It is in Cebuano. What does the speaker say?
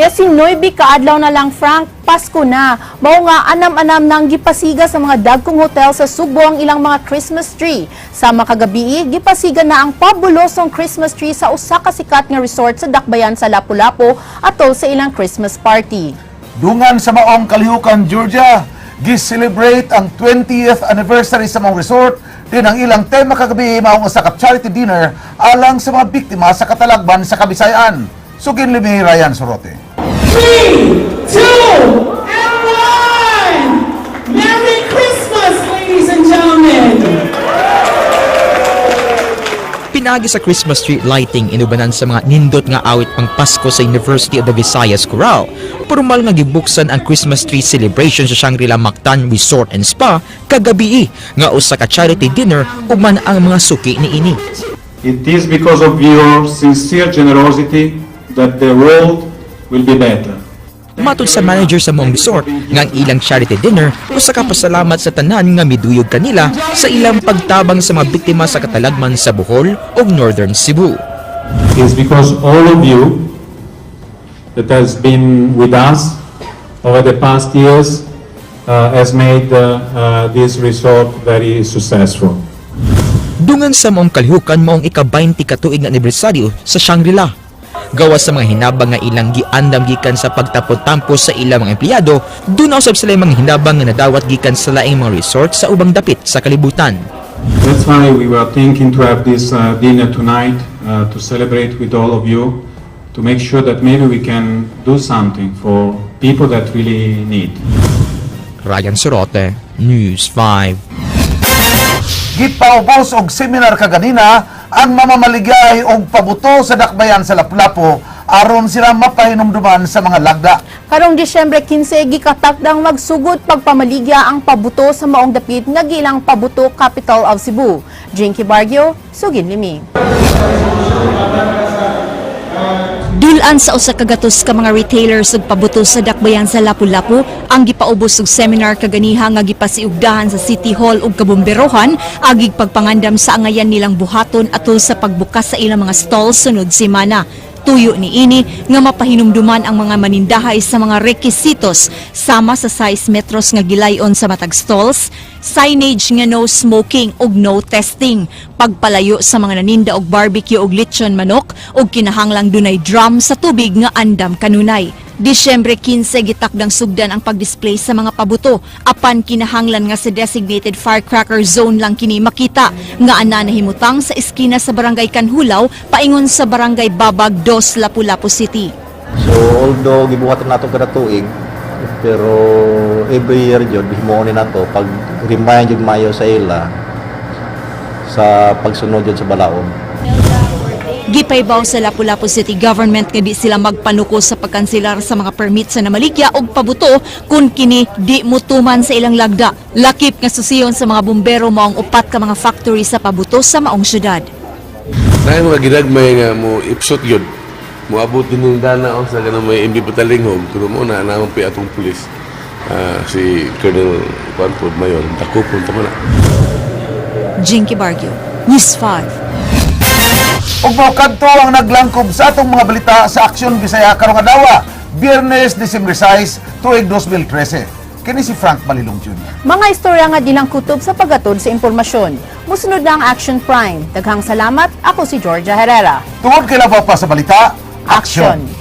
19 ka adlaw na lang, Frank, Pasko na. Mao nga anam-anam nang gipasiga sa mga dagkong hotel sa Sugbo ang ilang mga Christmas tree. Sa makagabii, gipasiga na ang pabulosong Christmas tree sa usa ka sikat nga resort sa Dakbayan sa Lapu-Lapu atol sa ilang Christmas party. Dungan sa maong kalihukan, Georgia, gi-celebrate ang 20th anniversary sa maong resort din ang ilang tema kagabi maong usa ka charity dinner alang sa mga biktima sa katalagman sa Kabisayan. Sugin limi, Ryan Sorote. Three, two, and one! Merry Christmas, ladies and gentlemen! Pinaagi sa Christmas tree lighting inubanan sa mga nindot nga awit pang Pasko sa University of the Visayas Chorale, pormal nga gibuksan ang Christmas tree celebration sa Shangri-La Mactan Resort and Spa kagabii nga usa ka charity dinner uban ang mga suki niini. It is because of your sincere generosity that the world will be better. Matod sa manager sa maong resort nga ang ilang charity dinner usa ka pasalamat sa tanan nga miduyog kanila sa ilang pagtabang sa mga biktima sa katalagman sa Bohol ug Northern Cebu. It's because all of you that has been with us over the past years has made this resort very successful. Dungan sa maong kalihukan, maong ika-20 katuig nga anibersaryo sa Shangri-La. Gawas sa mga hinabang nga ilang giandam gikan sa pagtapot-tampo sa ilang mga empleyado, duna usab sila mga hinabang nga nadawat gikan sa laing mga resort sa ubang dapit sa kalibutan. That's why we were thinking to have this dinner tonight to celebrate with all of you, to make sure that maybe we can do something for people that really need. Ryan Sorote, News 5. Gipaubos og seminar kaganina ang mamamaligay og pabuto sa Dakbayan sa Lapu-Lapu aron sila mapahinumduman sa mga lagda. Karong Disyembre 15, gikatakdang magsugod pagpamaligya ang pabuto sa maong dapit nga giilang Pabuto Capital of Cebu. Jinky Bargio, sugin limi. Dulan sa 100 ka mga retailers ug pabuto sa Dakbayan sa Lapu-Lapu ang gipaubos og seminar kaganiha nga gipasiugdahan sa City Hall ug kabomberohan agig pagpangandam sa angayan nilang buhaton atol sa pagbukas sa ilang mga stalls sunod semana. Tuyo ni ini nga mapahinumduman ang mga manindahay sa mga rekisitos sama sa size metros nga gilayon sa matag stalls, signage nga no smoking ug no testing, pagpalayo sa mga naninda og barbecue ug lechon manok ug kinahanglang dunay drum sa tubig nga andam kanunay. Disyembre 15 gitakdang sugdan ang pagdisplay sa mga pabuto, apan kinahanglan nga sa designated firecracker zone lang kini makita nga ana nahimutang sa eskina sa Barangay Canjulao paingon sa Barangay Babag 2, Lapu-Lapu City. So although gibuhat nato kada tuig, pero every year jud himuon ni nato pag remind jud mayo sa ila sa pagsunod jud sa balaod. Gipaybaw sa Lapu-Lapu City Government nga di sila magpanuko sa pagkanselar sa mga permit sa namaligya og pabuto kung kini di mutuman sa ilang lagda. Lakip nga susiyon sa mga bumbero mao ang upat ka mga factory sa pabuto sa maong syudad. Dahil mga ginagmay nga mo ipsot yun. Moabot din yung dana o sa ganang may MB Patalinghog. Pero mo na naman pa atong pulis. Si Colonel Juan Pod Mayor, dakupon ta mo na. Jinky Bargio, News 5. Ug mao kadto ang naglangkob sa atong mga balita sa Aksyon Bisaya karong adlaw, Biyernes, Disyembre 6, tuig 2013. Kini si Frank Malilong Jr. Mga istorya nga dilang kutob sa paghatod sa impormasyon. Musunod na ang Action Prime. Daghang salamat. Ako si Georgia Herrera. Tungod kay labaw pa sa balita, Action! Action.